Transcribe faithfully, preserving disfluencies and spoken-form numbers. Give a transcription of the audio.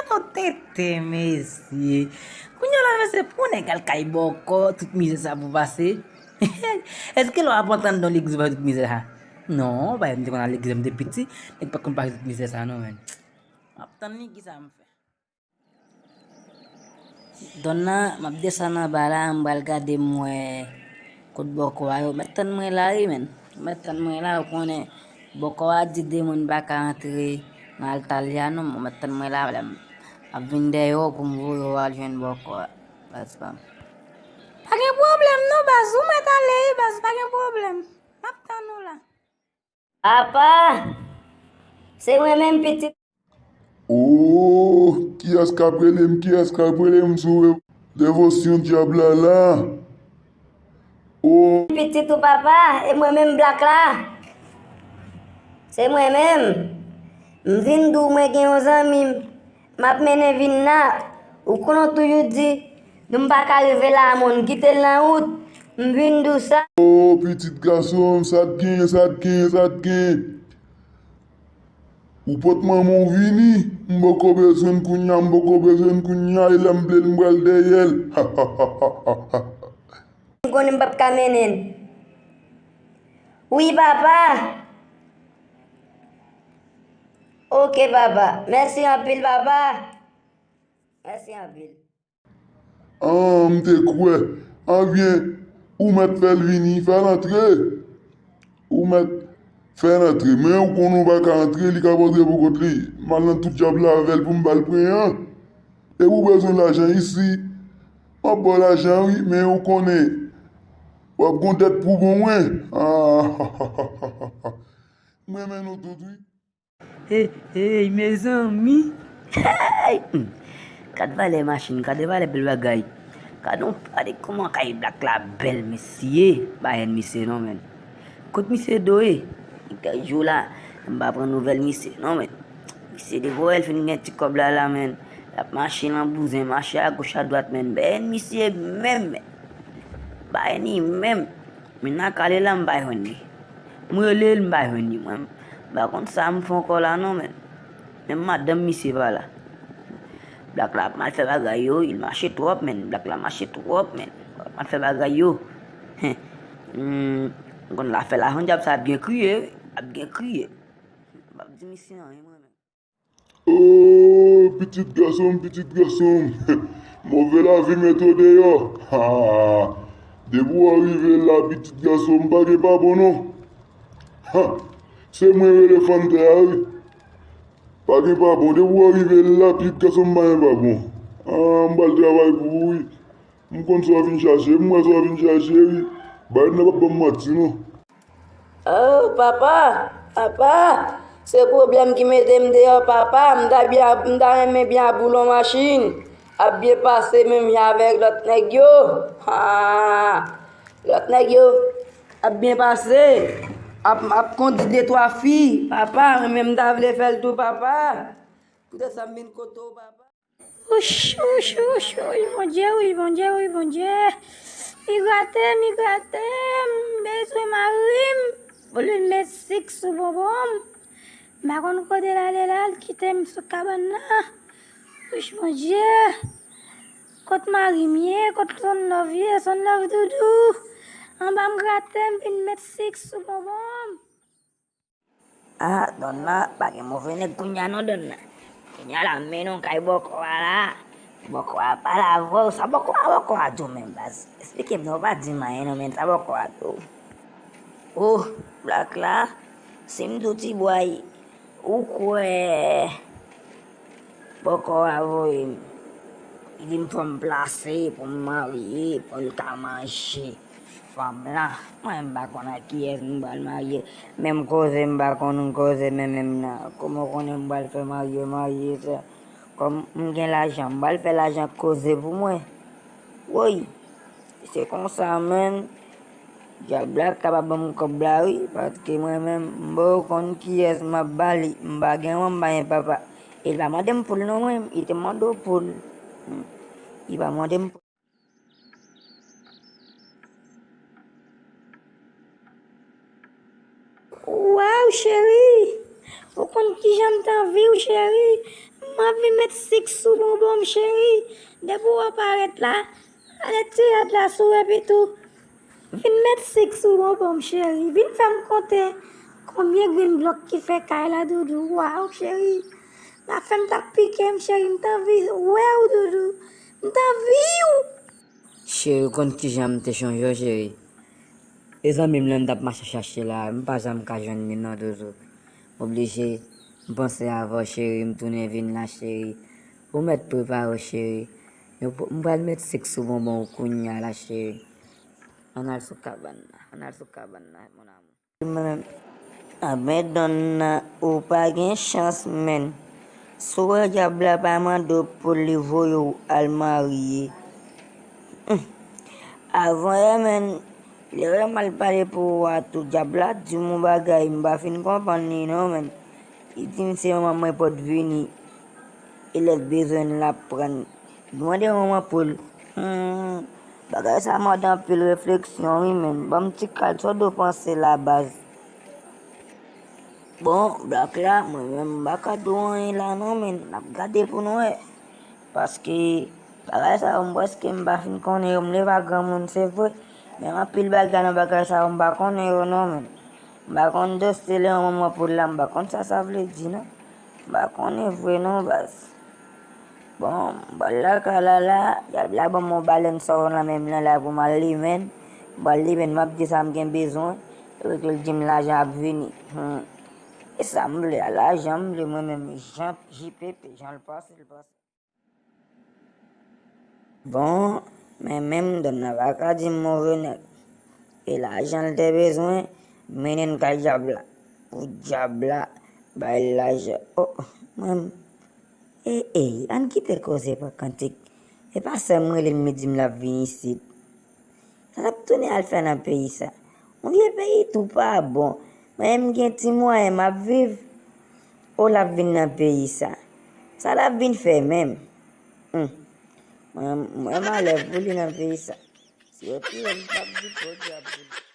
Non, tenten, mesye. Kounye a la, mesye, pou nèg al kay bòkò, tout mizè sa pou pase. Èske lè w ap antre anndan legliz ou pa tout mizè sa? Non, bagay m te konn al legliz lè m te piti, nèg pa t konn pase tout mizè sa non, menn. M ap tann li, kisa m fè? Donna, m ap desann anba la, m pral gade m wè kot bòkò a yo. Mèt tann mwen la, wi, menn. Mèt tann mwen la, ou konnen, bòkò a di demoun pa ka antre nan alta li a non, mèt tann mwen la, m ap vin dèyè w pou m voye w al jwenn bòkò a, baz pa m. Pa gen pwoblèm non, baz, ou mèt ale, wi, baz, pa gen pwoblèm. M ap tann ou la. Apa, se mwen menm pitit. Oh, kiyès k ap rele m? Kiyès k ap rele m sou devosyon dyab la la? Oh. Pitit ou papa, e mwen menm Black la. Se mwen menm. M vin di w mwen gen yon zanmi m. M ap mennen vin la. Ou konnen w toujou di, nou m pa ka rive la, moun kite l nan wout. M vin di w sa. Oh, pitit gason m, sa t gen, sa t gen, sa t gen? Ou pot manman w vini? M poko bezwen l kounye a, m poko bezwen l kounye a, e lè m vle l, m pral dèyè l. M konnen m p ap ka mennen l. Wi, papa. Ok, papa. Mèsi anpil, papa. Mèsi anpil. An, m te kwè. Anbyen, ou mèt fè l vini, fè l antre. Ou mèt fè l antre. Men ou konnen ou pa ka antre, li ka antre pou kont li. M al nan tout dyab la avè l pou m ba l pwen an. Epi ou bezwen lajan isi. M ap ba w lajan, wi, men ou konnen, w ap gon dèt pou bon, wi. Ah, m renmen nou tout, wi. Hey, hey, mezanmi. Hey! Hmm. Gad valè machin, gad valè bèl bagay. Gad on, gade kòman kay Black la bèl, mesye. Pa jwenn misye non, menn. Kot misye do ye? Kèk jou la, m pa pran nouvèl misye non, menn. Misye depi wè l fin gen ti kòb la la, menn. L ap mache nan bouzen, mache agoch adwat, menn. Pa jwenn misye menm, menn. Pa jwenn li menm. Men nan kale la, m pa jwenn li. M rele l, m pa jwenn li, mwen. M pa konn sa m fè ankò la non, menn. Menm madanm misye pa la. Black la ap mal fè bagay yo, li mache twòp, menn. Black la mache twòp, menn. Ap mal fè bagay yo. Hen. Hmm, m konn l ap fè lajan dyab sa ap gen kriye, wi. Ap gen kriye. M p ap di misye anyen, mwen menm. Oh, pitit gason m, pitit gason m. Move lavi mete w deyò. Ha! Depi w rive la, pitit gason m, pa gen pa bon non. Ha! Se mwen rele fann tè a, wi. Pa gen pa bon. Depi w rive la, pitit gason m, pa gen pa bon. Ah, m pral travay pou ou, wi. M konn sa w vin chache, m wè sa w vin chache, wi. Bagay nan p ap ban m manti, non. Oh, papa, papa, se pwoblèm ki mete m deyò, papa. M ta byen, m ta renmen byen ap woule yon machin. Ap byen pase menm jan avèk lòt nèg yo. Ha! Lòt nèg yo ap byen pase. Ap, ap kondi de twa fi. Papa, mwen menm m ta vle fè l tou, papa. Poutèt sa m vin kote w, papa. Wouch, wouch, wouch, wouch, Bondye, wouch, Bondye, wouch, Bondye. Li grate m, li grate m, m bezwen mari m. Olye l met sik sou bonbon m, m pa konn kote l ale la, l kite m sou kabann nan. Wouch, Bondye. Kot mari m ye? Kot Son Love ye? Son Love doudou. Anba m grate m, vin met sik sou bonbon m. Ah, Donna, pa gen move nèg kounye a non, Donna. Kounye a la, m mennen w kay bòkò a la. Bòkò a pale avè w, sa bòkò a, bòkò a di w menm, baz? Eksplike m non, w pa di m anyen non, men sa bòkò a di w. Oh, Black la, si m di w ti bway, ou kwè bòkò a voye m. Li di m fò m plase pou m marye, pou l ka manje fanm lan. Mwen, m pa konn ak kiyès m pral marye. Menm koze m pa konn koze menm menm nan. Kòman w konnen m pral fè marye, marye sa? Kòm m gen lajan, m pral fè lajan koze pou mwen. Woy! Se konsa, menn. Dyab la ka pa ban m kòb la, wi, paske mwen menm, m poko konn kiyès m ap ba li. M pa gen manman, m pa gen papa. E li pa mande m pou l non, mwen. Li te mande w pou l. Hmm. Li pa mande m pou l. Waw, cheri! Ou konn kijan m t anvi w, cheri? M M ap vin met sik sou bonbon m, cheri. Depi w ap parèt la, ale ti rad la sou epi tou. Vin met sik sou bonbon m, cheri. Vin fè m konte konbyen grenn blòk ki fè kay la, doudou. Waw, cheri. Zafè m t ap pike m, cheri. M t anvi wè w, doudou. M t anvi w. Cheri, ou konn kijan m te chonje w, cheri? E zanmi m lan m t ap mache chache la, m pa janm ka jwenn li non, doudou. M oblije, m panse avè w, cheri, m tounen vin la, cheri. Ou mèt prepare w, cheri. Yo, m pral met sik sou bonbon ou kounya la, cheri. Ann al sou kabann nan, ann al sou kabann nan, mon amour. Mwen menm, anben, Donna, ou pa gen chans, menn. Si w wè dyab la pa mande w pou li voye w al marye. Humm. Avan yè, menn, lè w wè m al pale pou ou a tou, dyab la di m yon bagay, m pa fin konprann li non, menn. Li di m se manman mwen pot vini. E lè l bezwen l, l ap pran l. Li mande manman pou l. Hmm, bagay sa mande anpil refleksyon, wi, menn. Ban m ti kal, sa w dwe panse la, baz. Bon, blòk la, mwen menm, m pa ka di w anyen la, non, menn. N ap gade pou n wè. Paske, bagay sa yo, m prèske m pa fin konnen yo. M leve a granmoun, se vre. Men anpil bagay nan bagay sa yo, m pa konnen yo, non, menn. M pa konn de se lè yon manman pou l la, m pa konn sa sa vle di, non. M pa konnen vre, non, baz. Bon, m pral lakay la la, dyab la ban m yon balèn sa w nan men m nan la pou m al limen. M pral limen, m ap di sa m gen bezwen, epi tou l di m lajan ap vini. Hmm. E sa m vle a, lajan m vle mwen menm, jan J P P, jan l pase, l pase. Bon, men menm Donna pa ka di m move nèg. E lajan l te bezwen, mennen l kay dyab la. Pou dyab la bay l lajan. Oh, mwen, e, e, ann kite koze pa kantik. E pa sè m rele l, m di m l ap vin isit. Sa l ap tounen al fè nan peyi sa? Yon vye peyi tou pa bon. Mwen menm gen ti mwayen m ap viv. O l ap vin nan peyi sa? Sa l ap vin fè menm? Humm. Mwen, mwen malè pou li nan peyi sa. Si yo touye m, m p ap di po dyab pou li.